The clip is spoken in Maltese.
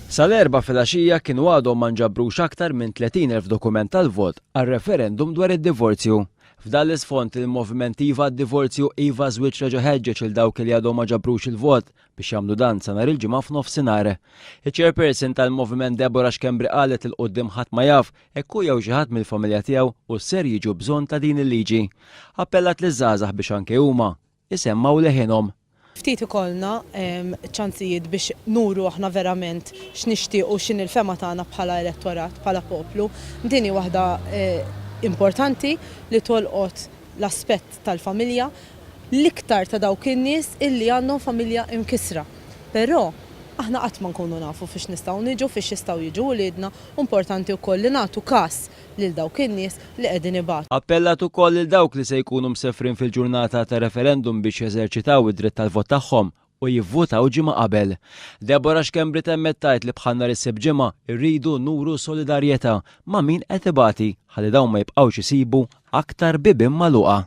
Sal-Erbgħa filgħaxija kienu għadhom ma nġabrux aktar minn 30,000 dokument tal-vot għar-referendum dwar id-divorzju. F'dan l-isfond, il-Moviment Iva għad-Divorzju Iva Żwieġ reġa' ħeġġeġ lil dawk li għadhom ma ġabrux il-vot biex jagħmlu dan sa nhar il-Ġimgħa f'nofsinhar. Iċ-Chairperson tal-Moviment Deborah Schembri qalet li 'l quddiem ħadd ma jaf hekk hu jew xi ħadd mill-familja tiegħu u ser jiġu bżonn ta' din il-liġi. Appellat liż-żgħażagħ biex anke huma isemmgħu leħinhom. Ftit ikollna ċansijiet biex nuru aħna verament x'nixtiequ u x'inhi l-fehma tagħna bħala elettorat, bħala poplu. Din hi waħda importanti li tolqot l-aspett tal-familja, l-iktar ta' dawk in-nies illi għandhom familja imkissra. Però aħna qatt ma nkunu nafu fiex nistgħu niġu, fiex jistgħu jiġu uliedna u importanti wkoll li nagħtu kas lil dawk in-nies li qegħdin ibatu. Appellat ukoll lil dawk li se jkunu msefrin fil-ġurnata tar-referendum biex jeżerċitaw id-dritt tal-vot tagħhom u jivvutaw ġimgħa qabel. Deborah Schembri temmet tgħid li bħal nhar is-Sibt Ġimgħa rridu nuru solidarjetà ma' min qed ibati ħalli dawn ma jibqgħux isibu aktar bibien magħluqa.